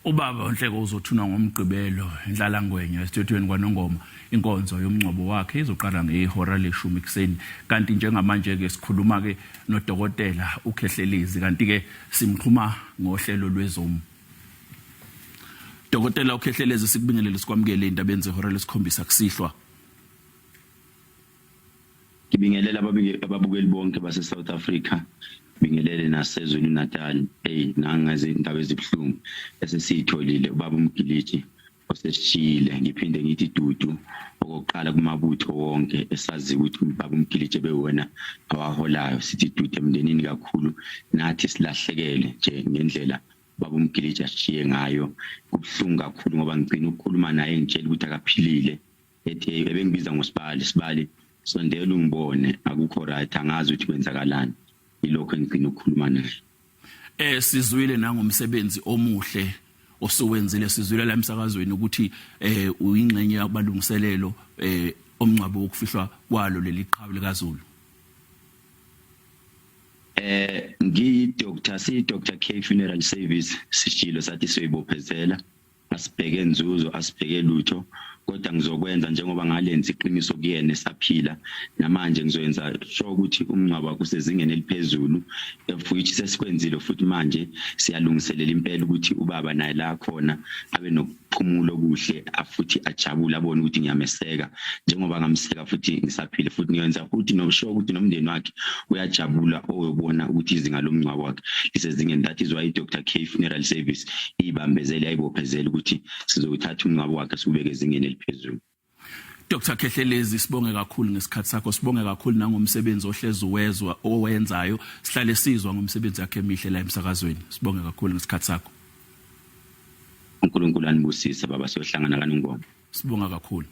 Ubaba uNhleko uzothunwa ngoMgqibelo eNhlalangwenya esithethweni kwaNongoma. Inkonzo yomngcwabo wakhe izoqala ngehora leshumi ekuseni. Kanti njengamanje ke sikhuluma ke nodokotela uKhehlelezi kanti ke simxhuma ngohlelo lweZoom. Dokotela uKhehlelezi, sikubingelele sikwamukele indabeni zehora lesikhombisa kusihlwa. Ngibingelela ababukeli bonke base South Africa, bingelele nasezulu Natal. Hey, nangezindaba ezibuhlungu esesiyitholile, ubaba uMgiliji osesishiyile. Ngiphinde ngithi dudu okokuqala kumabutho wonke esazi ukuthi ubaba uMgiliji bewona awaholayo. Sithi dudu emndenini kakhulu, nathi silahlekele nje ngendlela baba uMgiliji ashiye ngayo. Kubuhlungu kakhulu ngoba ngigcina ukukhuluma naye ngitshela ukuthi akaphilile, ethi ebengibiza ngosibali, sibali sondela ungibone, akukho right, angazi ukuthi kwenzakalani. Ilokho engigcina ukukhuluma naye. Sizwile nangomsebenzi omuhle osuwenzile, sizwile la emsakazweni ukuthi uyingxenye yabalungiselelo omngcwabo wokufihlwa kwalo leli qhawe likaZulu. Ngiyi Dr. C Dr K Funeral Service, sishilo sathi siyoyibophezela, asibheke nzuzo, asibheke lutho, kodwa ngizokwenza njengoba ngalenza iqiniso kuyena esaphila. Namanje ngizoyenza sure ukuthi umngcwabo wakhe usezingeni eliphezulu, futhi sesikwenzile, futhi manje siyalungiselela impela ukuthi ubaba naye la khona abe nokuphumula okuhle, futhi ajabule, abone ukuthi ngiyameseka njengoba ngamseka futhi ngisaphile. Futhi ngiyenza futhi no sure ukuthi nomndeni wakhe uyajabula oyobona ukuthi izinga lomngcwabo wakhe lisezingeni. That is why i-Dr K Funeral Service iyibambezele, yayibophezela ukuthi sizowuthatha umngcwabo wakhe siwubeke ezingeni eliphezulu. Dr Khehlelezi, sibonge kakhulu ngesikhathi sakho, sibonge kakhulu nangomsebenzi ohlezi uwezwa owenzayo. Sihlale sizwa ngomsebenzi yakhe emihle la emsakazweni. Sibonge kakhulu ngesikhathi sakho. uNkulunkulu anibusise baba, siyohlangana kaNongoma. Sibonga kakhulu.